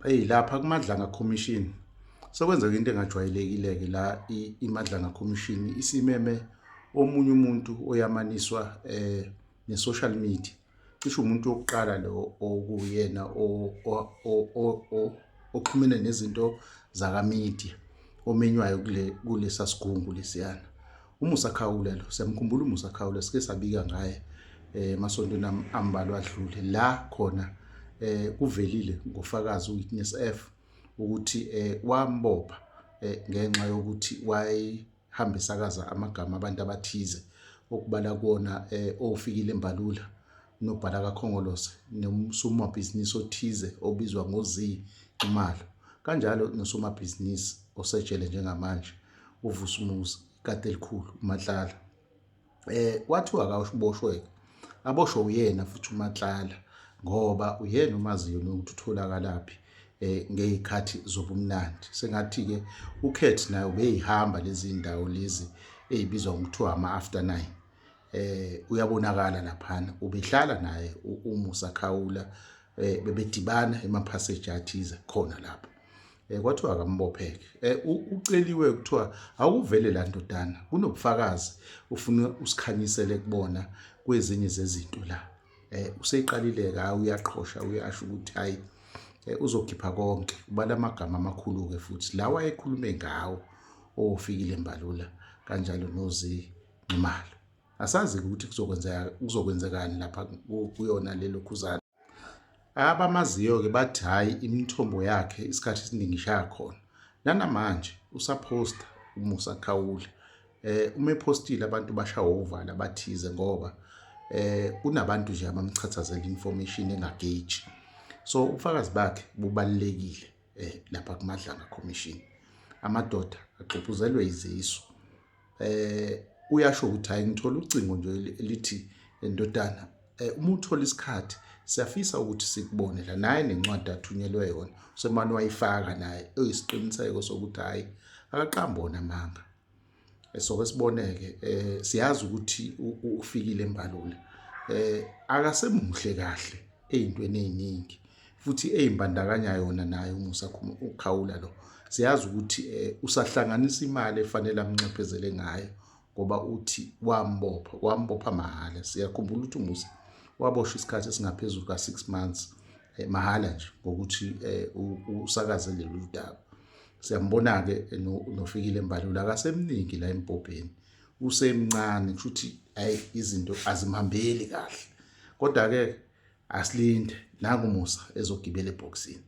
Eyi lapha kuMadlanga Commission sekwenzeka into engajwayelekile-ke la iMadlanga Commission isimeme omunye umuntu oyamaniswa ne-social media. Cishe umuntu wokuqala lo okuyena oxhumene nezinto zaka-media omenywayo kule kulesa sigungu lesiyana. UMusa Khawula lo, siyamkhumbula uMusa Khawula, sike sabika ngaye emasontweni ambalwa adlule la khona kuvelile ngofakazi uWitness F ukuthi wambopha ngenxa yokuthi wayehamba esakaza amagama abantu abathize okubala kuwona oFikile Mbalula, unobhala kaKhongolose nosomabhizinisi othize obizwa ngoZee Nxumalo, kanjalo nosomabhizinisi osejele njengamanje uVusumuzi ikati elikhulu uMatlala. Kwathiwa akaboshwe aboshwe uyena futhi uMatlala ngoba uyena omaziyo nokuthi utholakalaphi ngey'khathi zobumnandi. Sengathi-ke uKhethi naye ubeyihamba lezi ndawo lezi ey'bizwa ngokuthiwa ama-after nine. Uyabonakala laphana ubehlala naye uMusa Khawula bebedibana emaphaseji athize khona lapho. Kwathiwa akambopheke. Uceliwe kuthiwa awuvele la ndodana kunobufakazi ufuna usikhanyisele kubona kwezinye zezinto la. Useqalile ka uyaqhosha uyasho ukuthi hayi uzokhipha konke ubala amagama amakhulu ke futhi lawa ayekhulume ngawo oFikile Mbalula kanjalo noZee Nxumalo. Asazi ukuthi kuzokwenzeka kuzokwenzekani lapha kuyona lelo khuzana. Abamaziyo-ke bathi hhayi imithombo yakhe isikhathi esiningi ishaya khona. Nanamanje usaphosta uMusa Khawula. Uma ephostile abantu bashawa uvalo abathize ngoba kunabantu nje abamchathazela information engageji. So ubufakazi bakhe bubalulekile lapha kuMadlanga Commission. Amadoda agxubhuzelwe izisu. Uyasho ukuthi hayi ngithola ucingo nje elithi ndodana uma uthola isikhathi siyafisa ukuthi sikubone la naye nencwadi athunyelwe yona usemane wayifaka naye eyisiqiniseko sokuthi hayi akaqambi wona amanga. Soke siboneke siyazi ukuthi uFikile Mbalula akasemuhle kahle ey'ntweni ey'ningi futhi eyimbandakanya yona naye uMusa uKhawula lo. Siyazi ukuthi usahlanganisa imali efanele amnxephezele ngayo ngoba uthi wambopha, wambopha mahhala. Siyakhumbula ukuthi uMusa waboshwa isikhathi esingaphezulu ka-6 months mahhala nje ngokuthi usakaze lolu daba. Siyambona-ke noFikile Mbalula akasemningi la embhobheni, usemncane kusho ukuthi hhayi izinto azimhambeli kahle. Kodwa-ke asilinde nangu Musa ezogibela ebhokisini.